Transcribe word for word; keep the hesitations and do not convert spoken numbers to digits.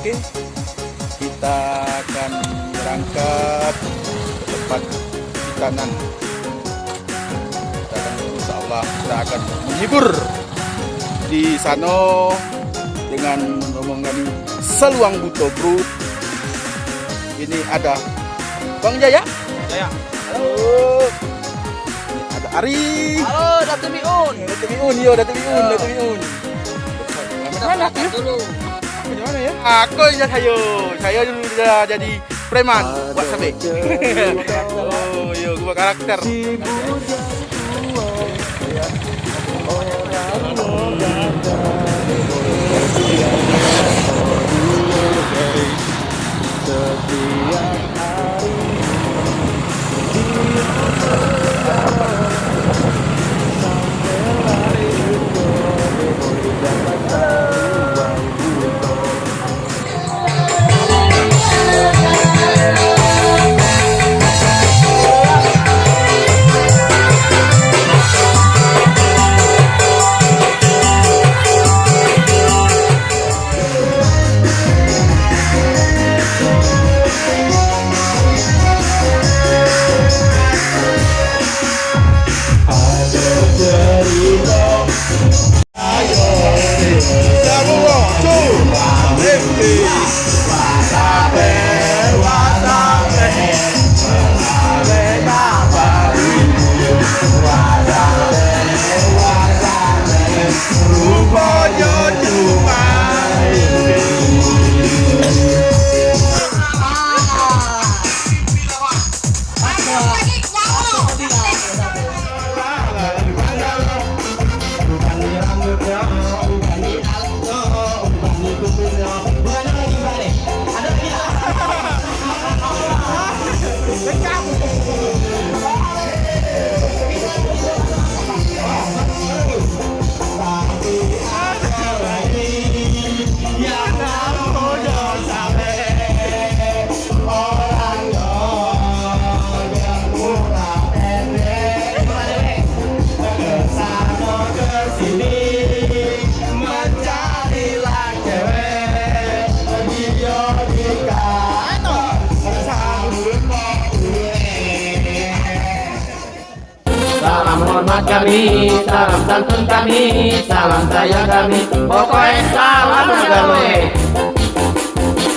Kita akan berangkat ke tempat kita nan. Kita akan, insya Allah, kita akan menghibur di sana dengan rombongan Saluang Buto Group. Ini ada Bang Jaya. Jaya. Halo. Ada Ari. Halo, Datuk Miun. Datuk Miun, yo, Datuk Miun, Datuk Miun. Mana aku? Dulu. Macam mana ya? Aku ya, saya. Saya dulu dah jadi preman buat sampai. Oh, yo, gua karakter. Salam hormat kami, salam santun kami, salam sayang kami, pokoknya salam Galoe.